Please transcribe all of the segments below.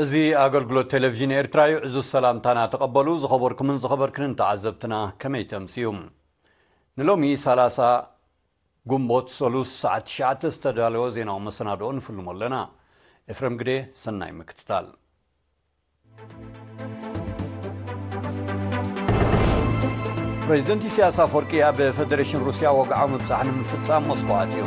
እዚ ኣገልግሎት ቴሌቪዥን ኤርትራ እዩ። ዕዙዝ ሰላምታና ተቐበሉ። ዝኸበርኩምን ዝኸበርክንን ተዓዘብትና ከመይ ተምስዩ? ንሎሚ ሰላሳ ግንቦት ሰሉስ ሰዓት ትሽዓተ ዝተዳለወ ዜናዊ መሰናድኦ ንፍልሞ ኣለና። ኤፍሬም ግዴ፣ ሰናይ ምክትታል። ፕሬዚደንት ኢሳያስ ኣፈወርቂ ኣብ ፌደሬሽን ሩስያ ወግዓዊ ምብጻሕ ንምፍጻም ሞስኮ ኣትዩ።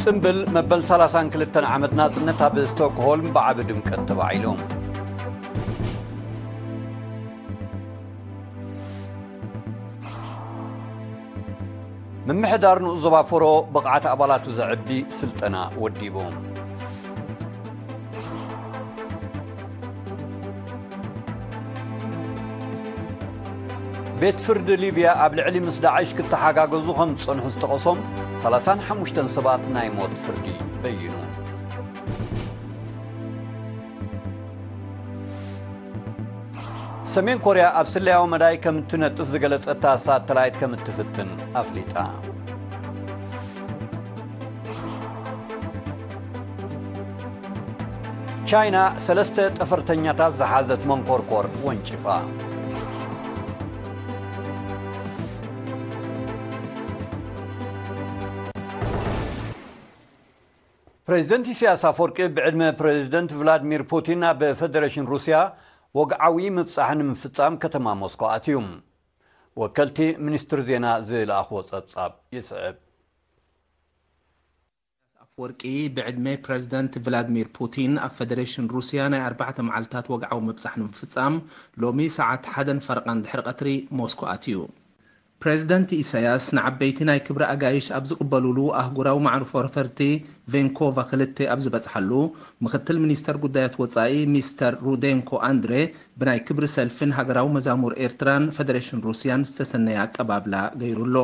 ጽምብል መበል ሰላሳን ክልተን ዓመት ናጽነት ኣብ ስቶክሆልም ብዓቢ ድምቀት ተባዒሉ። ምምሕዳር ንኡስ ዞባ ፎሮ ብቕዓት ኣባላቱ ዘዕቢ ስልጠና ወዲቡ። ቤት ፍርዲ ሊብያ ኣብ ልዕሊ ምስ ዳዕሽ ክተሓጋገዙ ከም ዝጸንሑ ዝጠቐሶም ሰላሳን ሓሙሽተን ሰባት ናይ ሞት ፍርዲ በይኑ። ሰሜን ኮርያ ኣብ ስለያዊ መዳይ ከም እትነጥፍ ዝገለጸታ ሳተላይት ከም እትፍትን ኣፍሊጣ። ቻይና ሰለስተ ጠፈርተኛታት ዝሓዘት መንኮርኮር ወንጪፋ። ፕሬዚደንት ኢሳያስ ኣፈወርቂ ብዕድመ ፕሬዚደንት ቭላድሚር ፑቲን ኣብ ፌደሬሽን ሩስያ ወግዓዊ ምብጻሕ ንምፍጻም ከተማ ሞስኮ ኣትዩ። ወከልቲ ሚኒስትር ዜና ዝለኣኽዎ ጸብጻብ ይስዕብ። ኣፈወርቂ ብዕድመ ፕሬዚደንት ቭላድሚር ፑቲን ኣብ ፌደሬሽን ሩስያ ናይ ኣርባዕተ መዓልታት ወግዓዊ ምብጻሕ ንምፍጻም ሎሚ ሰዓት ሓደን ፈረቓን ድሕሪ ቀትሪ ሞስኮ ኣትዩ። ፕሬዚደንት ኢሳያስ ንዓበይቲ ናይ ክብሪ ኣጋይሽ ኣብ ዝቕበሉሉ ኣህጉራዊ መዕርፎ ነፈርቲ ቬንኮቫ ክልተ ኣብ ዝበጽሓሉ፣ ምኽትል ሚኒስተር ጉዳያት ወጻኢ ሚስተር ሩዴንኮ ኣንድሬ ብናይ ክብሪ ሰልፍን ሃገራዊ መዛሙር ኤርትራን ፈደሬሽን ሩስያን ዝተሰነየ ኣቀባብላ ገይሩሎ።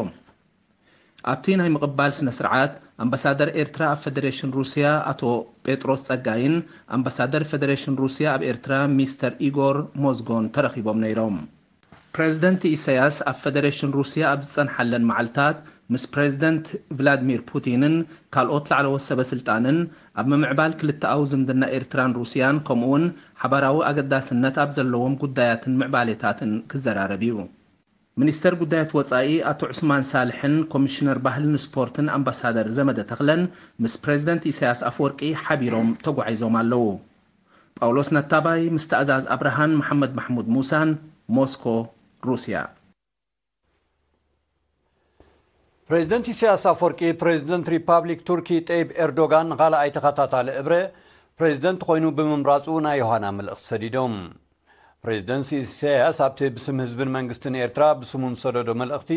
ኣብቲ ናይ ምቕባል ስነ ስርዓት፣ ኣምባሳደር ኤርትራ ኣብ ፈደሬሽን ሩስያ ኣቶ ጴጥሮስ ጸጋይን ኣምባሳደር ፈደሬሽን ሩስያ ኣብ ኤርትራ ሚስተር ኢጎር ሞዝጎን ተረኺቦም ነይሮም። ፕሬዚደንት ኢሳያስ ኣብ ፈደሬሽን ሩስያ ኣብ ዝጸንሓለን መዓልታት፣ ምስ ፕሬዚደንት ቭላድሚር ፑቲንን ካልኦት ላዕለዎት ሰበ ስልጣንን ኣብ ምምዕባል ክልተኣዊ ዝምድና ኤርትራን ሩስያን፣ ከምኡውን ሓባራዊ ኣገዳስነት ኣብ ዘለዎም ጉዳያትን ምዕባሌታትን ክዘራረብ እዩ። ሚኒስተር ጉዳያት ወጻኢ ኣቶ ዑስማን ሳልሕን ኮሚሽነር ባህልን ስፖርትን ኣምባሳደር ዘመደ ተኽለን ምስ ፕሬዚደንት ኢሳያስ ኣፈወርቂ ሓቢሮም ተጓዒዞም ኣለዉ። ጳውሎስ ነታባይ ምስ ተኣዛዝ ኣብርሃን መሓመድ ማሕሙድ ሙሳን፣ ሞስኮ፣ ሩስያ። ፕሬዚደንት ኢሳያስ ኣፈወርቂ፣ ፕሬዚደንት ሪፓብሊክ ቱርኪ ጠይብ ኤርዶጋን ንኻልኣይ ተኸታታሊ እብረ ፕሬዚደንት ኮይኑ ብምምራጹ ናይ ዮሃና መልእኽቲ ሰዲዶም። ፕሬዚደንት ኢሳያስ ኣብቲ ብስም ህዝብን መንግስትን ኤርትራ ብስሙ ዝሰደዶ መልእኽቲ፣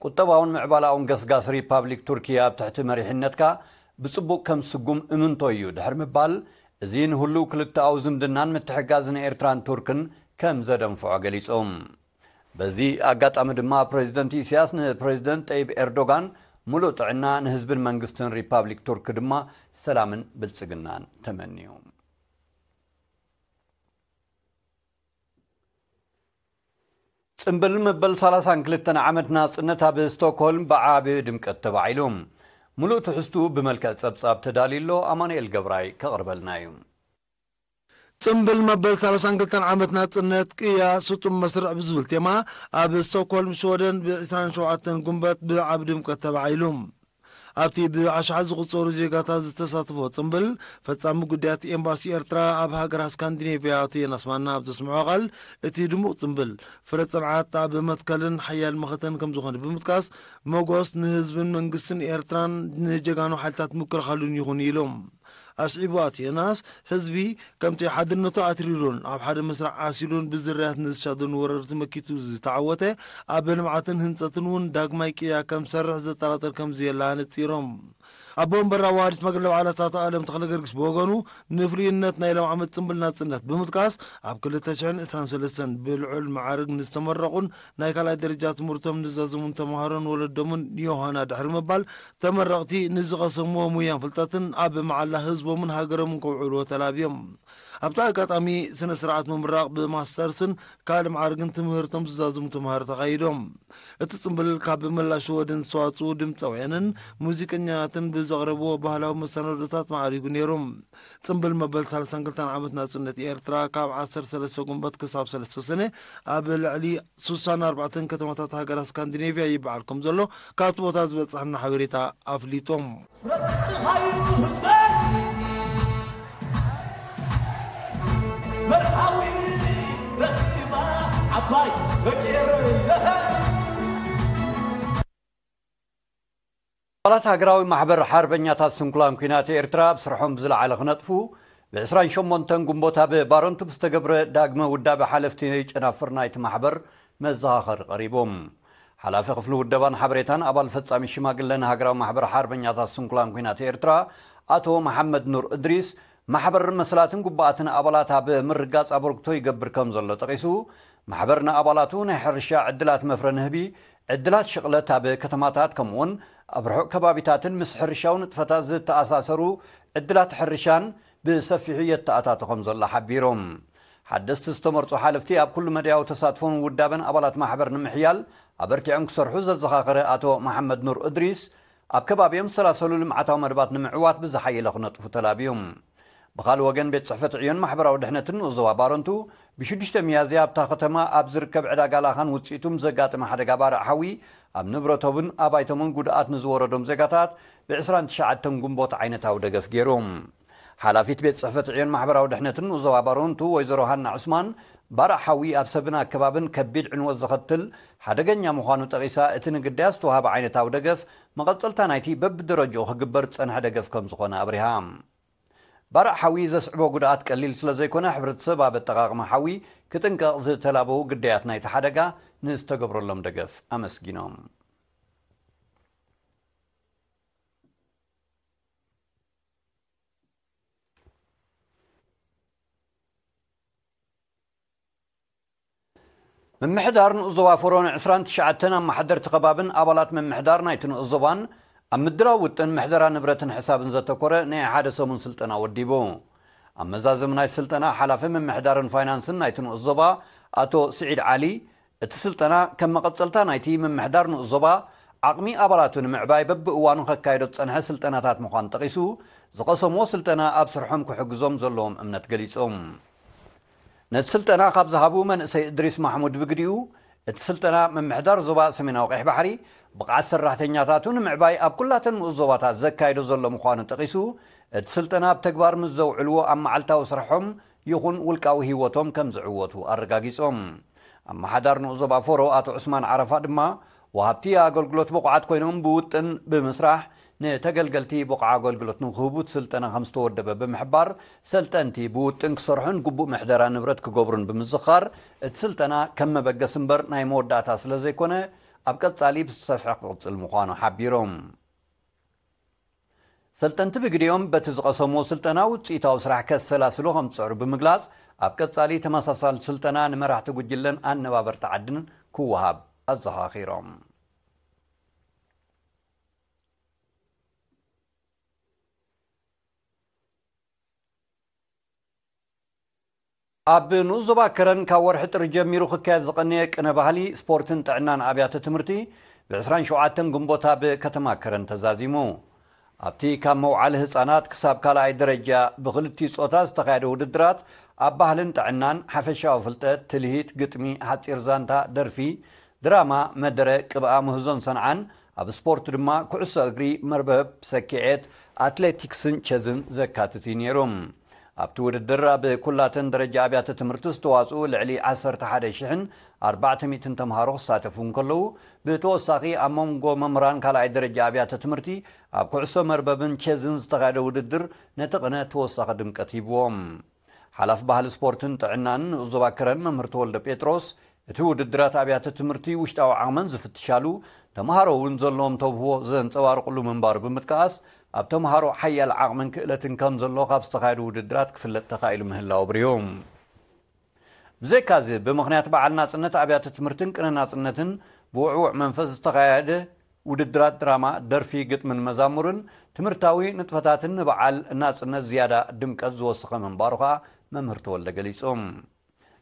ቁጠባውን ምዕባላውን ገስጋስ ሪፓብሊክ ቱርኪ ኣብ ትሕቲ መሪሕነትካ ብጽቡቕ ከም ስጉም እምንቶ እዩ ድሕሪ ምባል፣ እዚ ንህሉው ክልተኣዊ ዝምድናን ምትሕጋዝን ኤርትራን ቱርክን ከም ዘደንፍዖ ገሊጾም። በዚ ኣጋጣሚ ድማ ፕሬዚደንት ኢሳያስ ንፕሬዚደንት ጠይብ ኤርዶጋን ምሉእ ጥዕና፣ ንህዝብን መንግስትን ሪፓብሊክ ቱርክ ድማ ሰላምን ብልጽግናን ተመንዩ። ጽምብል መበል ሰላሳን ክልተን ዓመት ናጽነት ኣብ ስቶክሆልም ብዓቢ ድምቀት ተባዒሉ። ምሉእ ትሕዝቱ ብመልክዕ ጸብጻብ ተዳልዩ ኣሎ። ኣማኑኤል ገብራይ ከቕርበልና እዩ። ጽምብል መበል ሰላሳን ክልተን ዓመት ናጽነት ቅያ ስጡም መስርዕ ብዝብል ቴማ ኣብ ስቶክሆልም ሽወደን ብ ዕስራን ሸውዓተን ግንቦት ብዓቢ ድምቀት ተባዒሉ። ኣብቲ ብኣሽሓት ዝቑጸሩ ዜጋታት ዝተሳተፎ ጽምብል፣ ፈጻሚ ጉዳያት ኤምባሲ ኤርትራ ኣብ ሃገራት ስካንዲኔቭያ ኣቶ ዮናስ ማና ኣብ ዘስምዖ ቃል፣ እቲ ድሙቕ ጽምብል ፍረ ጽንዓት ኣብ መትከልን ሓያል መኸተን ከም ዝኾነ ብምጥቃስ፣ መጎስ ንህዝብን መንግስትን ኤርትራን ንጀጋኑ ሓይልታት ምክልኻሉን ይኹን ኢሉ። ኣስዒቡ ኣቶ ዮናስ፣ ህዝቢ ከምቲ ሓድነቱ ኣትሪሩን ኣብ ሓደ መስርዕ ዓሲሉን ብዝርያት ንዝሻደኑ ወረርቲ መኪቱ ዝተዓወተ፣ ኣብ ልምዓትን ህንጸትን እውን ዳግማይ ቅያ ከም ዝሰርሕ ዘጠራጥር ከም ዘየለ ኣነጺሮም። ኣቦ ወንበር ኣዋሃዲት ማእከል ባዕላት ኣቶ ኣለም ተኽለ ገርግስ ብወገኑ፣ ንፍሉይነት ናይ ሎም ዓመት ጽምብል ናጽነት ብምጥቃስ፣ ኣብ ክልተ ሽሕን ዕስራን ሰለስተን ብልዑል መዓርግ ንዝተመረቑን ናይ ካልኣይ ደረጃ ትምህርቶም ንዛዘሙን ተምሃሮን ወለዶምን ዮሃና ድሕሪ ምባል፣ ተመረቕቲ ንዝቐሰምዎ ሙያን ፍልጠትን ኣብ መዓላ ህዝቦምን ሃገሮምን ከውዕልዎ ተላብዮም። ኣብቲ ኣጋጣሚ ስነ ስርዓት ምምራቕ ብማስተርስን ካልእ ማዕርግን ትምህርቶም ዝዛዝሙ ተምሃሮ ተኻይዶም። እቲ ጽምብል ካብ መላ ሽወደን ዝተዋጽኡ ድምፃውያንን ሙዚቀኛታትን ብዘቕረብዎ ባህላዊ መሰናዶታት ማዕሪጉ ነይሩ። ጽምብል መበል ሰላሳን ክልተን ዓመት ናጽነት ኤርትራ ካብ ዓሰርተ ሰለስተ ጉንበት ክሳብ ሰለስተ ሰነ ኣብ ልዕሊ ስሳን ኣርባዕተን ከተማታት ሃገራት ስካንዲኔቭያ ይበዓል ከም ዘሎ ካብቲ ቦታ ዝበጻሕና ሓበሬታ ኣፍሊጦም። ኣባላት ሃገራዊ ማሕበር ሓርበኛታት ስንኩላን ኲናት ኤርትራ ኣብ ስርሖም ብዝለዓለ ክነጥፉ ብ ዕስራን ሸሞንተን ጉንቦት ኣብ ባረንቱ ብዝተገብረ ዳግመ ውዳበ ሓለፍቲ ጨናፍር ናይቲ ማሕበር መዘኻኸሪ ቀሪቦም። ሓላፊ ክፍሊ ውደባን ሓበሬታን ኣባል ፈጻሚ ሽማግለን ሃገራዊ ማሕበር ሓርበኛታት ስንኩላን ኲናት ኤርትራ ኣቶ መሓመድ ኑር እድሪስ ማሕበር መሰላትን ጉባኣትን ኣባላት ኣብ ምርጋጽ ኣበርክቶ ይገብር ከም ዘሎ ጠቒሱ፣ ማሕበር ንኣባላቱ ናይ ሕርሻ ዕድላት መፍረ ንህቢ፣ ዕድላት ሽቕለት ኣብ ከተማታት ከምኡውን ኣብ ርሑቕ ከባቢታትን ምስ ሕርሻዊ ንጥፈታት ዝተኣሳሰሩ ዕድላት ሕርሻን ብሰፊሑ የተኣታቶ ከም ዘሎ ሓቢሮም። ሓደስቲ ዝተመርጹ ሓለፍቲ ኣብ ኩሉ መዳያዊ ተሳትፎን ውዳበን ኣባላት ማሕበር ንምሕያል ኣበርቲዖም ክሰርሑ ዘዘኻኸረ ኣቶ መሓመድ ኑር እድሪስ፣ ኣብ ከባቢኦም ዝተላሰሉ ልምዓታዊ መደባት ንምዕዋት ብዝሓየለ ክነጥፉ ተላብዮም። ብኻልእ ወገን ቤት ጽሕፈት ዕዮን ማሕበራዊ ድሕነትን ንኡስ ዞባ ባረንቱ ብሽዱሽተ ሚያዝያ ኣብታ ከተማ ኣብ ዝርከብ ዕዳጋ ላኻን ውጽኢቱም ዘጋጠመ ሓደጋ ባርዕ ሓዊ ኣብ ንብረቶምን ኣባይቶምን ጉድኣት ንዝወረዶም ዜጋታት ብ ዕስራን ትሽዓተን ጉንቦት ዓይነታዊ ደገፍ ገይሩ። ሓላፊት ቤት ጽሕፈት ዕዮን ማሕበራዊ ድሕነትን ንኡስ ዞባ ባረንቱ ወይዘሮ ሃና ዑስማን ባርዕ ሓዊ ኣብ ሰብን ኣከባብን ከቢድ ዕንወት ዘኸትል ሓደገኛ ምዃኑ ጠቒሳ እቲ ንግዳያት ዝተዋህበ ዓይነታዊ ደገፍ መቐጸልታ ናይቲ በብደረጃኡ ክግበር ዝጸንሐ ደገፍ ከም ዝኾነ ኣብሪሃ። ባርዕ ሓዊ ዘስዕቦ ጉድኣት ቀሊል ስለ ዘይኮነ ሕብረተሰብ ኣብ ኣጠቓቕማ ሓዊ ክጥንቀቕ ዝተላበዉ ግዳያት ናይቲ ሓደጋ ንዝተገብረሎም ደገፍ ኣመስጊኖም። ምምሕዳር ንኡስ ዞባ ፎሮን ዕስራን ትሽዓተን ኣመሓደርቲ ከባብን ኣባላት ምምሕዳር ናይቲ ንኡስ ዞባን ኣብ ምድላው ውጥን ምሕደራ ንብረትን ሕሳብን ዘተኮረ ናይ ሓደ ሰሙን ስልጠና ወዲቡ። ኣብ መዛዘሚ ናይ ስልጠና ሓላፊ ምምሕዳርን ፋይናንስን ናይቲ ንኡስ ዞባ ኣቶ ስዒድ ዓሊ፣ እቲ ስልጠና ከም መቐጸልታ ናይቲ ምምሕዳር ንኡስ ዞባ ዓቕሚ ኣባላቱ ንምዕባይ በብእዋኑ ከካየዶ ዝጸንሐ ስልጠናታት ምዃኑ ጠቒሱ፣ ዝቐሰምዎ ስልጠና ኣብ ስርሖም ክሕግዞም ዘለዎም እምነት ገሊጾም። ነቲ ስልጠና ካብ ዝሃቡ መንእሰይ እድሪስ ማሕሙድ ብግዲኡ፣ እቲ ስልጠና ምምሕዳር ዞባ ሰሜናዊ ቀይሕ ባሕሪ ብቕዓት ሰራሕተኛታቱ ንምዕባይ ኣብ ኩላተን ንኡስ ዞባታት ዘካይዶ ዘሎ ምዃኑ ጠቒሱ፣ እቲ ስልጠና ኣብ ተግባር ምስ ዘውዕልዎ ኣብ መዓልታዊ ስርሖም ይኹን ውልቃዊ ህይወቶም ከም ዝዕወቱ ኣረጋጊጾም። ኣመሓዳር ንኡስ ዞባ ፎሮ ኣቶ ዑስማን ዓረፋ ድማ፣ ወሃብቲ ኣገልግሎት ብቑዓት ኮይኖም ብውጥን ብምስራሕ ንተገልገልቲ ብቑዕ ኣገልግሎት ንክህቡ እቲ ስልጠና ከም ዝተወደበ ብምሕባር፣ ሰልጠንቲ ብውጥን ክሰርሑን ግቡእ ምሕደራ ንብረት ክገብሩን ብምዝኻር፣ እቲ ስልጠና ከም መበገሲ እምበር ናይ መወዳእታ ስለ ዘይኮነ፣ ኣብ ቀጻሊ ብዝተሰፍሐ ክቕጽል ምዃኑ ሓቢሮም። ሰልጠንቲ ብግዲኦም በቲ ዝቐሰምዎ ስልጠና ውጽኢታዊ ስራሕ ከሰላስሉ ከም ዝጽዕሩ ብምግላጽ፣ ኣብ ቀጻሊ ተመሳሳሊ ስልጠና ንመራሕቲ ጉጅለን ኣነባበርቲ ዓድን ክወሃብ ኣዘኻኺሮም። ኣብ ንኡስ ዞባ ከረን ካብ ወርሒ ጥሪ ጀሚሩ ክካየድ ዝቐነየ ቅነ ባህሊ፣ ስፖርትን ጥዕናን ኣብያተ ትምህርቲ ብ ዕስራን ሸውዓተን ግንቦት ኣብ ከተማ ከረን ተዛዚሙ። ኣብቲ ካብ መውዓሊ ህጻናት ክሳብ ካልኣይ ደረጃ ብክልቲኡ ጾታ ዝተኻየደ ውድድራት ኣብ ባህልን ጥዕናን፣ ሓፈሻዊ ፍልጠት፣ ትልሂት፣ ግጥሚ፣ ሓጺር ዛንታ፣ ደርፊ፣ ድራማ፣ መደረ፣ ቅብኣ ምህዞን ሰንዓን፣ ኣብ ስፖርት ድማ ኩዕሶ እግሪ፣ መርበብ፣ ሰኪዔት፣ ኣትሌቲክስን ቸዝን ዘካትት እዩ ነይሩ። ኣብቲ ውድድር ኣብ ኩላተን ደረጃ ኣብያተ ትምህርቲ ዝተዋፅኡ ልዕሊ ዓሰርተ ሓደ ሽሕን ኣርባዕተ ሚእትን ተምሃሮ ክሳተፉ እንከለዉ፣ ብተወሳኺ ኣብ መንጎ መምህራን ካልኣይ ደረጃ ኣብያተ ትምህርቲ ኣብ ኩዕሶ መርበብን ቸዝን ዝተኻየደ ውድድር ነቲ ቅነ ተወሳኺ ድምቀት ሂብዎም። ሓላፊ ባህሊ ስፖርትን ጥዕናን ንኡስ ዞባ ከረን መምህር ተወልደ ጴጥሮስ፣ እቲ ውድድራት ኣብያተ ትምህርቲ ውሽጣዊ ዓቕመን ዝፍትሻሉ፣ ተምሃሮ እውን ዘለዎም ተውህቦ ዘንጸባርቕሉ ምንባሩ ብምጥቃስ፣ ኣብ ተምሃሮ ሓያል ዓቕምን ክእለትን ከም ዘሎ ካብ ዝተኻየዱ ውድድራት ክፍለጥ ተኻኢሉ ምህላው ኣብሪሁ። ብዘይካዚ፣ ብምኽንያት በዓል ናጽነት ኣብያተ ትምህርትን ቅነ ናጽነትን ብውዕዉዕ መንፈስ ዝተኻየደ ውድድራት ድራማ፣ ደርፊ፣ ግጥምን መዛሙርን ትምህርታዊ ንጥፈታትን ንበዓል ናጽነት ዝያዳ ድምቀት ዝወሰኸ ምንባሩ ከኣ መምህር ተወልደ ገሊጹ።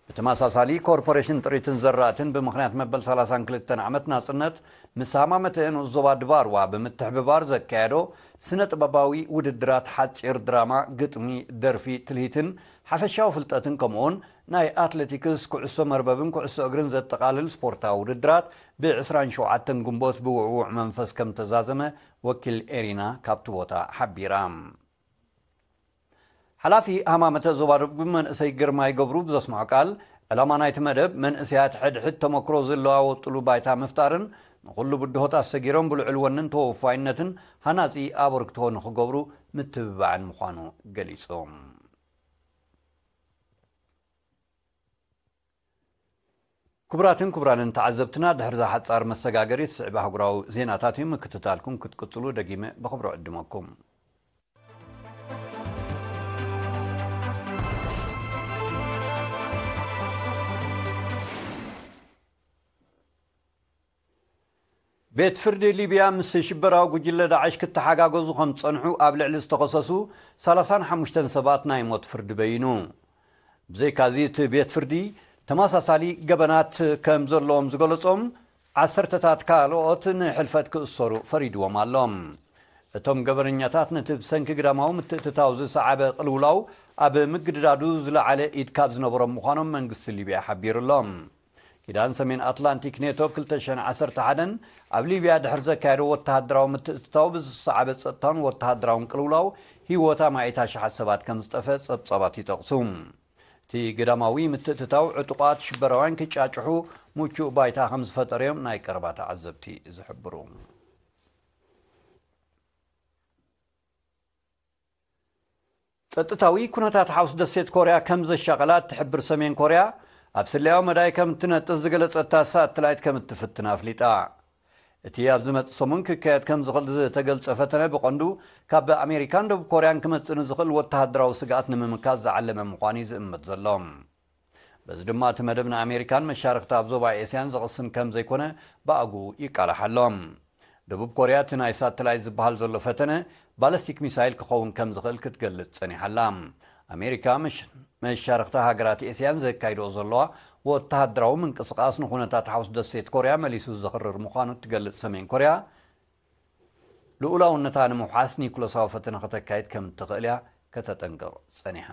ብተመሳሳሊ፣ ኮርፖሬሽን ጥሪትን ዘራእትን ብምኽንያት መበል ሰላሳን ክልተን ዓመት ናጽነት ምስ ሃማመተ ንኡስ ዞባ ድባርዋ ብምትሕብባር ዘካየዶ ስነ ጥበባዊ ውድድራት ሓጺር ድራማ፣ ግጥሚ፣ ደርፊ፣ ትልሂትን ሓፈሻዊ ፍልጠትን ከምኡውን ናይ ኣትሌቲክስ፣ ኩዕሶ መርበብን ኩዕሶ እግርን ዘጠቓልል ስፖርታዊ ውድድራት ብ ዕስራን ሸውዓተን ግንቦት ብውዕዉዕ መንፈስ ከም ተዛዘመ ወኪል ኤሪና ካብቲ ቦታ ሓቢራ። ሓላፊ ሃማመተ ዞባ ደቡብ መንእሰይ ግርማይ ገብሩ ብዘስምዖ ቃል፣ ዕላማ ናይቲ መደብ መንእሰያት ሕድሕድ ተመክሮ ዝለዋወጥሉ ባይታ ምፍጣርን ንኹሉ ብድሆታት ሰጊሮም ብልዑል ወንን ተወፋይነትን ሃናጺ ኣበርክቶ ንኽገብሩ ምትብባዕን ምዃኑ ገሊጹ። ክቡራትን ክቡራንን ተዓዘብትና፣ ድሕሪ እዛ ሓጻር መሰጋገሪት ዝስዕብ ኣህጉራዊ ዜናታት እዩ። ምክትታልኩም ክትቅጽሉ ደጊመ ብኽብሪ ዕድመኩም። ቤት ፍርዲ ሊብያ ምስ ሽበራዊ ጉጅለ ዳዕሽ ክተሓጋገዙ ከም ዝጸንሑ ኣብ ልዕሊ ዝተኸሰሱ ሰላሳን ሓሙሽተን ሰባት ናይ ሞት ፍርዲ በይኑ። ብዘይካዚ፣ እቲ ቤት ፍርዲ ተመሳሳሊ ገበናት ከም ዘለዎም ዝገለጾም ዓሰርተታት ካልኦት ንሕልፈት ክእሰሩ ፈሪድዎም ኣሎ። እቶም ገበነኛታት ነቲ ብሰንኪ ግዳማዊ ምትእትታው ዝሰዓበ ቅልውላው ኣብ ምግድዳዱ ዝለዓለ ኢድ ካብ ዝነበሮም ምዃኖም መንግስቲ ሊብያ ሓቢሩ ኣሎ። ኪዳን ሰሜን ኣትላንቲክ ኔቶ ክልተ ሽሕን ዓሰርተ ሓደን ኣብ ሊብያ ድሕሪ ዘካየዶ ወተሃደራዊ ምትእትታው ብዝሰዓበ ጸጥታውን ወተሃደራውን ቅልውላው ህይወት ኣማኢት ኣሽሓት ሰባት ከም ዝጠፈ ጸብጻባት ይጠቕሱ። እቲ ግዳማዊ ምትእትታው ዕጡቓት ሽበራውያን ክጫጭሑ ምቹእ ባይታ ከም ዝፈጠረ እዮም ናይ ቀረባ ተዓዘብቲ ዝሕብሩ። ጸጥታዊ ኩነታት ሓውስ ደሴት ኮርያ ከም ዘሻቐላ እትሕብር ሰሜን ኮርያ፣ ኣብ ስለያዊ መዳይ ከም እትነጥፍ ዝገለጸታ ሳተላይት ከም እትፍትን ኣፍሊጣ። እቲ ኣብ ዝመጽእ ሰሙን ክካየድ ከም ዝኽእል ዝተገልጸ ፈተነ ብቐንዱ ካብ ኣሜሪካን ደቡብ ኮርያን ክመጽእ ንዝኽእል ወተሃደራዊ ስግኣት ንምምካት ዝዓለመ ምዃኑ እዩ ዝእመት ዘሎ። በዚ ድማ እቲ መደብ ንኣሜሪካን መሻርኽታ ኣብ ዞባ ኤስያን ዘቕስን ከም ዘይኮነ ብኣግኡ ይቃላሕ ኣሎ። ደቡብ ኮርያ እቲ ናይ ሳተላይት ዝበሃል ዘሎ ፈተነ ባለስቲክ ሚሳይል ክኸውን ከም ዝኽእል ክትገልጽ ጸኒሓ ኣላ። ኣሜሪካ መሽ-፣ መሻርኽታ ሃገራት ኤስያን ዘካይድኦ ዘለዋ ወተሃደራዊ ምንቅስቓስ ንኹነታት ሓውስ ደሴት ኮርያ መሊሱ ዘኽርር ምዃኑ እትገልጽ ሰሜን ኮርያ፣ ልኡላውነታ ንምውሓስ ኒኩለሳዊ ፈተነ ከተካይድ ከም እትኽእል እያ ከተጠንቅቕ ጸኒሓ።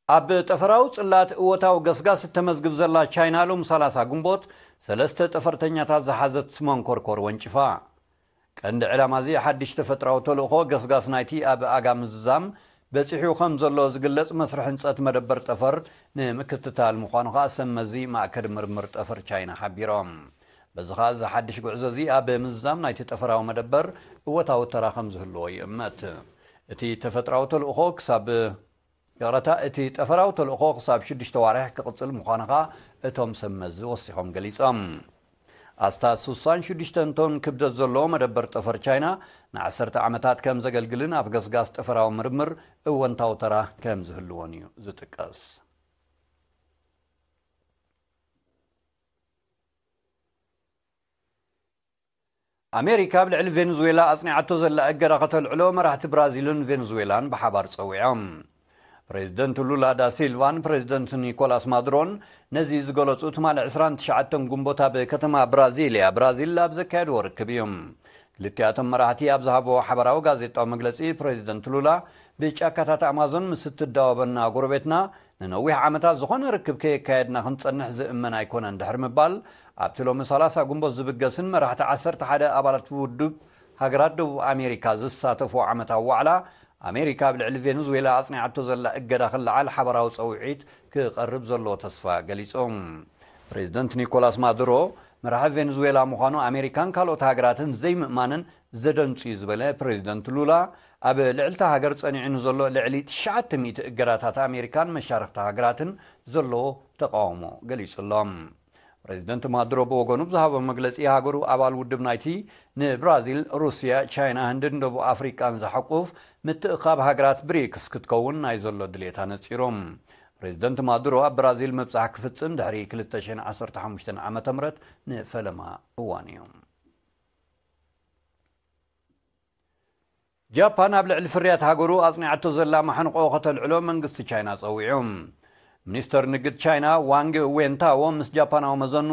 ኣብ ጠፈራዊ ጽላት እወታዊ ገስጋስ እተመዝግብ ዘላ ቻይና፣ ሎም ሰላሳ ግንቦት ሰለስተ ጠፈርተኛታት ዝሓዘት መንኮርኮር ወንጭፋ። ቀንዲ ዕላማ እዚ ሓድሽ ተፈጥራዊ ተልእኾ ገስጋስ ናይቲ ኣብ ኣጋ ምዝዛም በጺሑ ከም ዘሎ ዝግለጽ መስርሕ ህንጸት መደበር ጠፈር ንምክትታል ምዃኑ ከኣ ሰብ መዚ ማእከል ምርምር ጠፈር ቻይና ሓቢሮም። በዚ ከኣ እዚ ሓድሽ ጉዕዞ እዚ ኣብ ምዝዛም ናይቲ ጠፈራዊ መደበር እወታዊ ተራ ከም ዝህልዎ ይእመት። እቲ ተፈጥራዊ ተልእኾ ክሳብ፣ ይቕረታ፣ እቲ ጠፈራዊ ተልእኾ ክሳብ ሽዱሽተ ዋርሕ ክቕጽል ምዃኑ ከኣ እቶም ሰብ መዚ ወሲኾም ገሊጾም። ኣስታት ስሳን ሽዱሽተን ቶን ክብደት ዘለዎ መደበር ጠፈር ቻይና ንዓሰርተ ዓመታት ከም ዘገልግልን ኣብ ገስጋስ ጠፈራዊ ምርምር እወንታዊ ተራ ከም ዝህልዎን እዩ ዝጥቀስ። ኣሜሪካ ኣብ ልዕሊ ቬንዙዌላ ኣጽኒዓቶ ዘላ እገዳ ከተልዕሎ መራሕቲ ብራዚልን ቬንዙዌላን ብሓባር ጸዊዖም። ፕሬዚደንት ሉላ ዳ ሲልቫን ፕሬዚደንት ኒኮላስ ማዱሮን ነዚ ዝገለጹ ትማሊ ዕስራን ትሽዓተን ግንቦት ኣብ ከተማ ብራዚልያ ብራዚል ኣብ ዘካየድዎ ርክብ እዩ። ክልቲኣቶም መራሕቲ ኣብ ዝሃብዎ ሓበራዊ ጋዜጣዊ መግለጺ፣ ፕሬዚደንት ሉላ ብጫካታት ኣማዞን ምስ እትዳወበና ጎረቤትና ንነዊሕ ዓመታት ዝኾነ ርክብ ከየካየድና ክንጸንሕ ዝእመን ኣይኮነን ድሕሪ ምባል፣ ኣብቲ ሎሚ ሰላሳ ግንቦት ዝብገስን መራሕቲ ዓሰርተ ሓደ ኣባላት ውድብ ሃገራት ደቡብ ኣሜሪካ ዝሳተፉ ዓመታዊ ዋዕላ ኣሜሪካ ኣብ ልዕሊ ቬንዙዌላ ኣጽኒዓቶ ዘላ እገዳ ክለዓል ሓበራዊ ጸውዒት ክቐርብ ዘለዎ ተስፋ ገሊጹ። ፕሬዚደንት ኒኮላስ ማዱሮ መራሒ ቬንዙዌላ ምዃኑ ኣሜሪካን ካልኦት ሃገራትን ዘይምእማንን ዘደንጹ እዩ ዝበለ ፕሬዚደንት ሉላ፣ ኣብ ልዕልታ ሃገር ጸኒዑ ንዘሎ ልዕሊ ትሽዓተ ሚእቲ እገዳታት ኣሜሪካን መሻርኽቲ ሃገራትን ዘለዎ ተቃውሞ ገሊጹ ኣሎ። ፕሬዚደንት ማዱሮ ብወገኑ ብዝሃቦ መግለጺ፣ ሃገሩ ኣባል ውድብ ናይቲ ንብራዚል፣ ሩስያ፣ ቻይና፣ ህንድን ደቡብ ኣፍሪቃን ዝሓቁፍ ምትእኻብ ሃገራት ብሪክስ ክትከውን ናይ ዘሎ ድሌት ኣነጺሩ። ፕሬዚደንት ማዱሮ ኣብ ብራዚል ምብጻሕ ክፍጽም ድሕሪ ክልተ ሽሕን ዓሰርተ ሓሙሽተን ዓመተ ምህረት ንፈለማ እዋን እዩ። ጃፓን ኣብ ልዕሊ ፍርያት ሃገሩ ኣጽኒዓቶ ዘላ ማሕንቆ ከተልዕሎ መንግስቲ ቻይና ጸዊዑ። ሚኒስተር ንግድ ቻይና ዋንግ ዌንታዎ ምስ ጃፓናዊ መዘኑ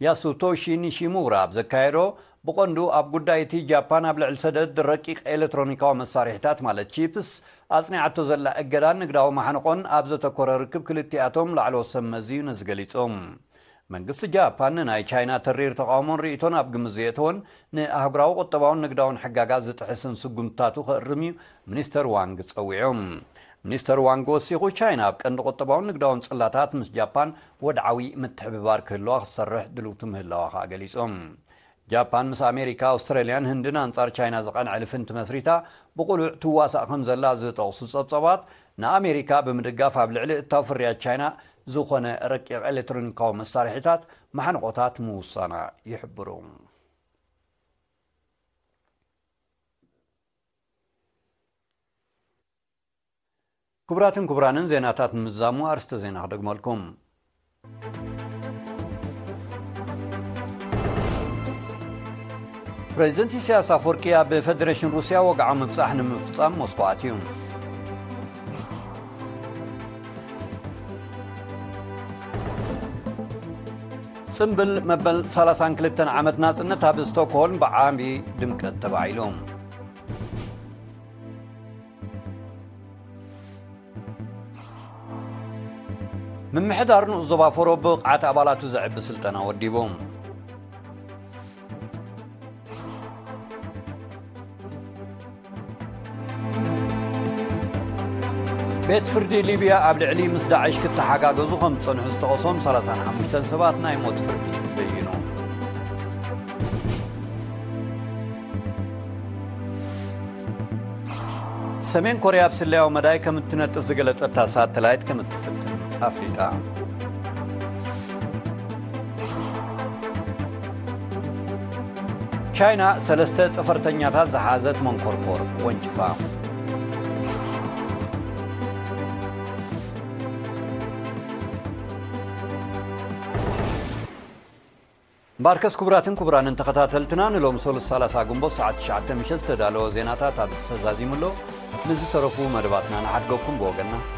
ያሱቶሺ ኒሺሙራ ኣብ ዘካየዶ፣ ብቐንዱ ኣብ ጉዳይ እቲ ጃፓን ኣብ ልዕሊ ሰደድ ረቂቕ ኤሌክትሮኒካዊ መሳርሒታት ማለት ቺፕስ ኣጽኒዓቶ ዘላ እገዳን ንግዳዊ ማሕንቆን ኣብ ዘተኮረ ርክብ ክልቲኣቶም ላዕለዎት ሰብ መዚ እዩ ነዚ ገሊጾም። መንግስቲ ጃፓን ንናይ ቻይና ተሪር ተቓውሞን ርእይቶን ኣብ ግምት ዘየእተወን ንኣህጉራዊ ቁጠባውን ንግዳውን ሕጋጋት ዝጥሕስን ስጉምትታቱ ክእርም እዩ ሚኒስተር ዋንግ ጸዊዑ። ሚኒስተር ዋንግ ወሲኹ ቻይና ኣብ ቀንዲ ቁጠባውን ንግዳውን ጽላታት ምስ ጃፓን ወድዓዊ ምትሕብባር ክህልዋ ክትሰርሕ ድልውቲ ምህላዋ ከኣ ገሊጹ። ጃፓን ምስ ኣሜሪካ፣ ኣውስትራልያን ህንድን ኣንጻር ቻይና ዝቐንዐ ልፍንቲ መስሪታ ብቕሉዕ ትዋሳእ ከም ዘላ ዝጠቕሱ ጸብጸባት፣ ንኣሜሪካ ብምድጋፍ ኣብ ልዕሊ እታው ፍርያት ቻይና ዝኾነ ረቂቕ ኤሌክትሮኒካዊ መሳርሒታት ማሕንቆታት ምውሳና ይሕብሩ። ክቡራትን ክቡራንን፣ ዜናታት ንምዝዛሙ ኣርስተ ዜና ክደግመልኩም። ፕሬዚደንት ኢሳያስ ኣፈወርቂ ኣብ ፌደሬሽን ሩስያ ወግዓዊ ምብጻሕ ንምፍጻም ሞስኮ ኣትዩ። ጽምብል መበል ሰላሳን ክልተን ዓመት ናጽነት ኣብ ስቶክሆልም ብዓቢ ድምቀት ተባዒሉ። ምምሕዳር ንኡስ ዞባ ፎሮ ብብቕዓት ኣባላቱ ዘዕቢ ስልጠና ወዲቡ። ቤት ፍርዲ ሊብያ ኣብ ልዕሊ ምስ ዳዕሽ ክተሓጋገዙ ከም ዝጸንሑ ዝጠቐሶም ሰላሳን ሓሙሽተን ሰባት ናይ ሞት ፍርዲ በይኑ። ሰሜን ኮርያ ኣብ ስለያዊ መዳይ ከም እትነጥፍ ዝገለጸታ ሳተላይት ከም እትፍትን ኣፍሊጣ። ቻይና ሰለስተ ጠፈርተኛታት ዝሓዘት መንኮርኮር ወንጭፋ። እምበኣርከስ ክቡራትን ክቡራንን ተኸታተልትና፣ ንሎሚ ሰሉስ ሰላሳ ግንቦት ሰዓት ትሽዓተ ምሸት ዝተዳለወ ዜናታት ኣብዚ ተዛዚሙ ኣሎ። ንዝተረፉ መደባትና ንሓድገኩም ብወገንና።